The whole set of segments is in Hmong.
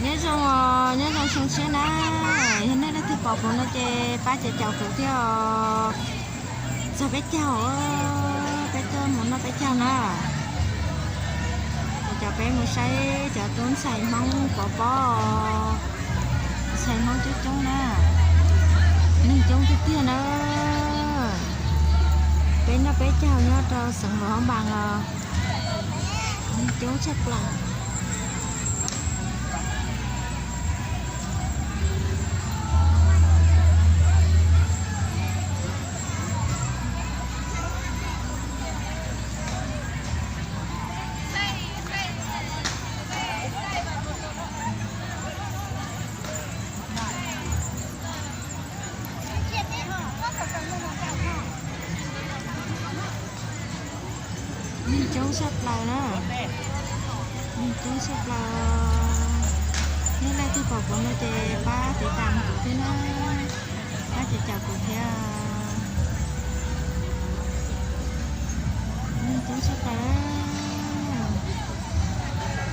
Nyob zoo os, nyob zoo xyoo tshiab na. Yog nej leej twg pom kuv no ces pab caum caum kuv thiab os. Txog peb caug, peb tuaj mus noj peb caug na. Caum caum peb mus saib cov tub ntxhais Hmoob pov pob, ntxhais Hmoob coob coob na. Neeg coob tiag tiag na. Peb noj peb caug nyob rau xeev Luas Hab Npas os. Neeg coob tshaj plaws. Neeg coob tshaj plaws na. Neeg coob tshaj plaws. Yog leej twg pom kuv no ces pab tiv tas kuv thiab na, pab caum caum kuv thiab. Neeg coob tshaj plaws.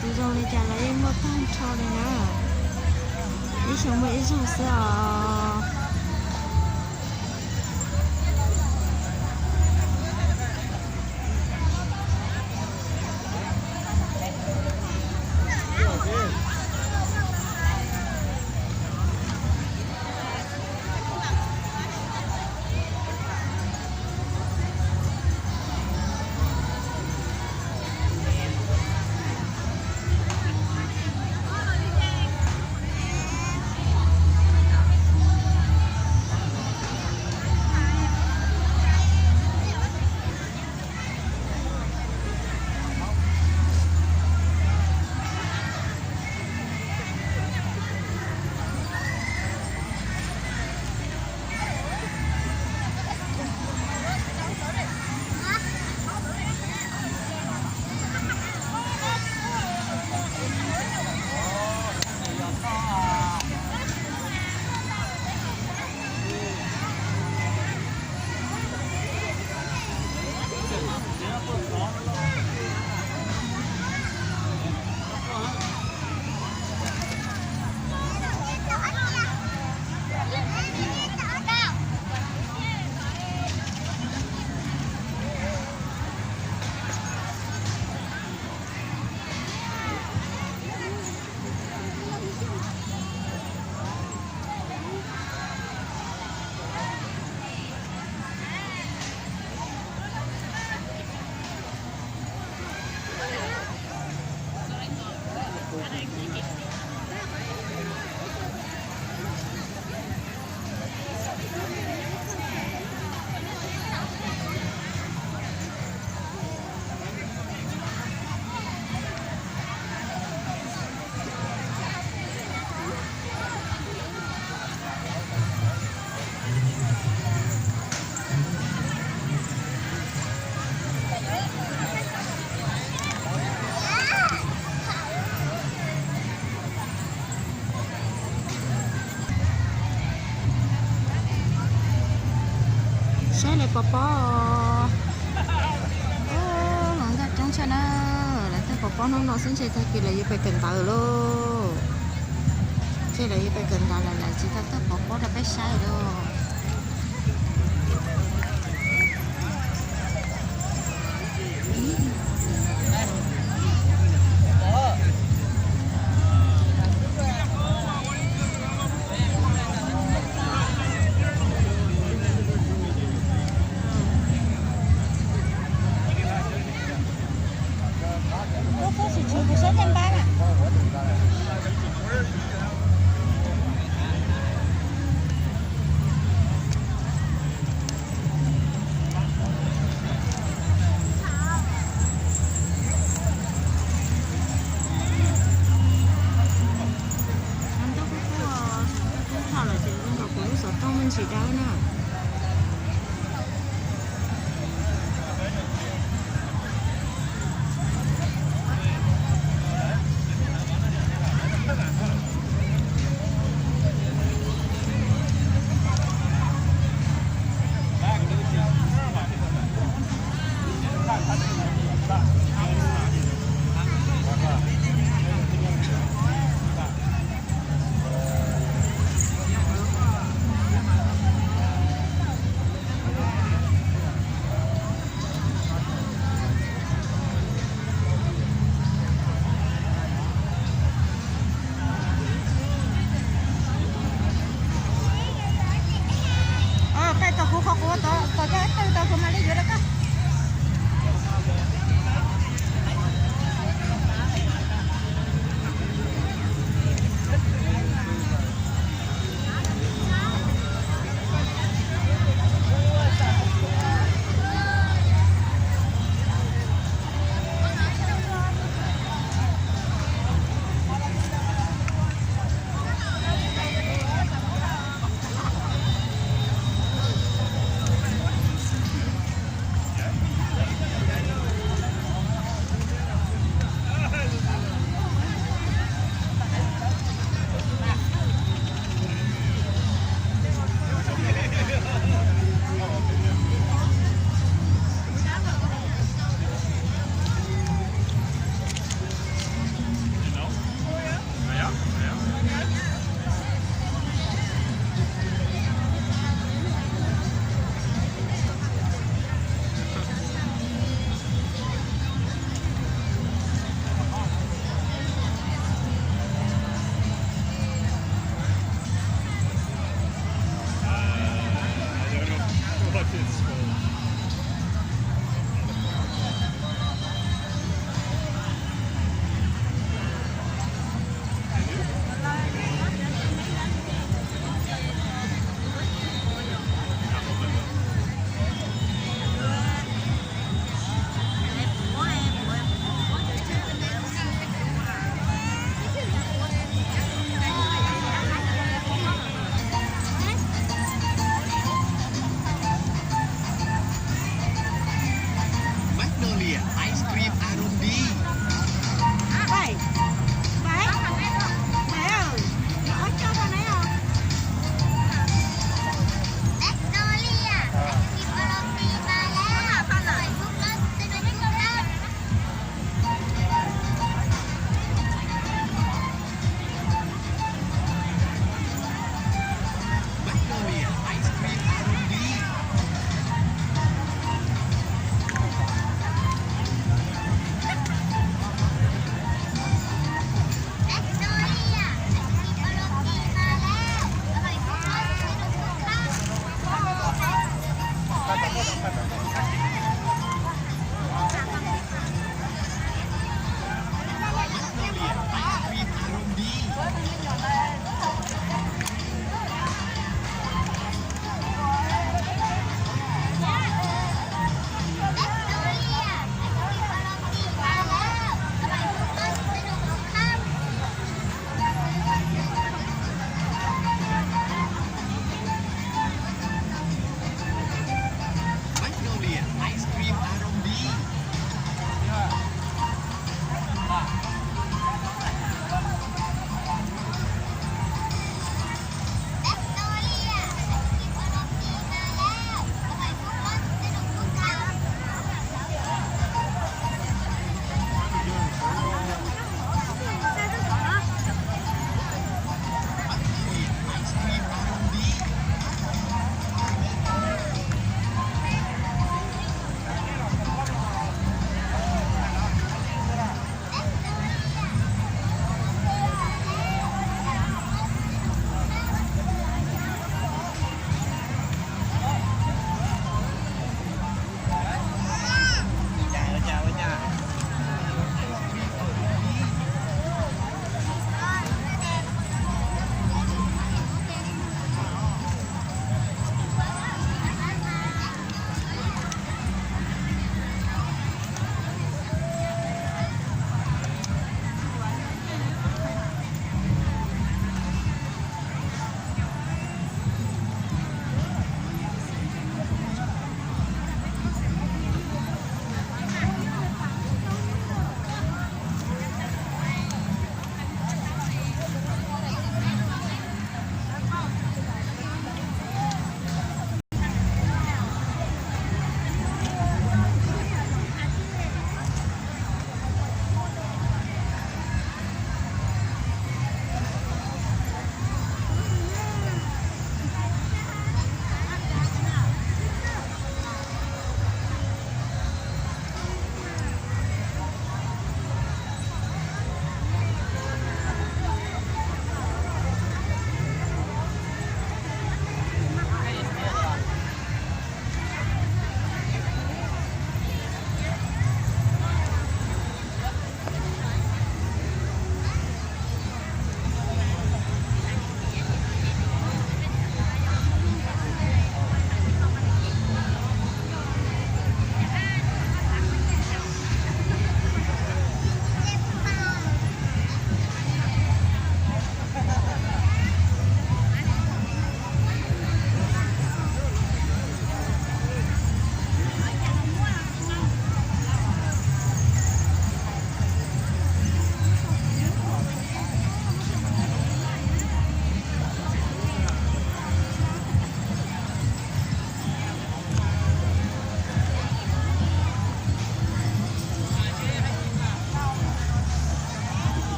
Tus zoo li cas los yeej muaj tag nrho li na. Ib xyoo muaj ib zaug xwb os. Saib lawv pov pob. Hluas nkauj coob tshaj na. Lawv tuaj pov pob hnub no xwb ntshe tag kis lawv yuav pais kawm ntawv lauj. Ntshe lawv yuav pais kawm ntawv lawm lawv tsis tau tuaj pov pob rau peb saib lauj. Ntaub kub kub, kub thaum lawm ces zoo nkaus kuv lub xov tooj me ntsis dawb na. Koj twb tau kuv mam li yuav rau koj.